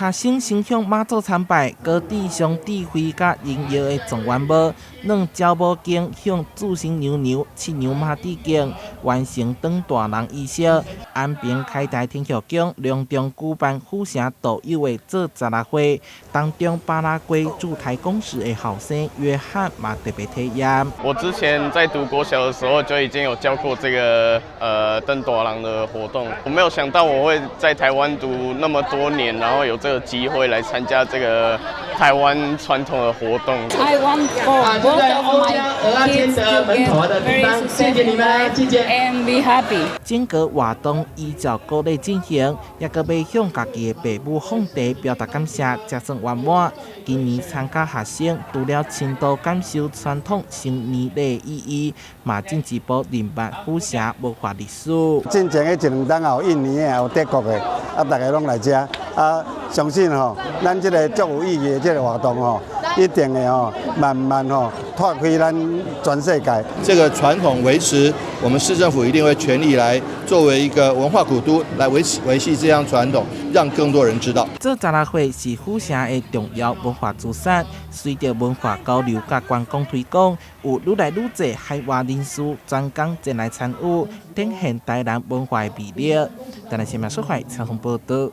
學生先向媽祖參拜，閣戴上智慧佮榮耀的狀元帽，攆鳥毛巾向註生娘娘七娘媽致敬，完成轉大人儀式。安平開台天后宮隆重舉辦府城獨有的做十六會，當中巴拉圭駐台公使的後生約翰嘛特別體驗。我之前在讀國小的時候就已經有教過這個轉大人的活動，我沒有想到我會在台灣讀那麼多年，然後有這個機會來參加這個台灣傳統的活動。 I want for both of my kids to get very successful life and be happy. 整個活動依照古禮進行，也閣欲向家己的爸母放茶表達感謝，才算圓滿。今年參加學生除了親度感受傳統新年禮的意義，嘛進一步認捌府城文化歷史。進前彼一兩冬也有印尼的，也有德國的，啊，逐家攏來遮，啊，相信吼，咱這個足有意義的這個活動吼，一定會吼慢慢吼拓開咱全世界。這個傳統維持，我們市政府一定會全力來作為一個文化古都來維持維繫這樣傳統，讓更多人知道。做十六會是府城的重要文化資產，隨著文化交流佮觀光推廣，有愈來愈濟海外人士專工前來參與，展現台南文化的魅力。台南新聞說採訪報導。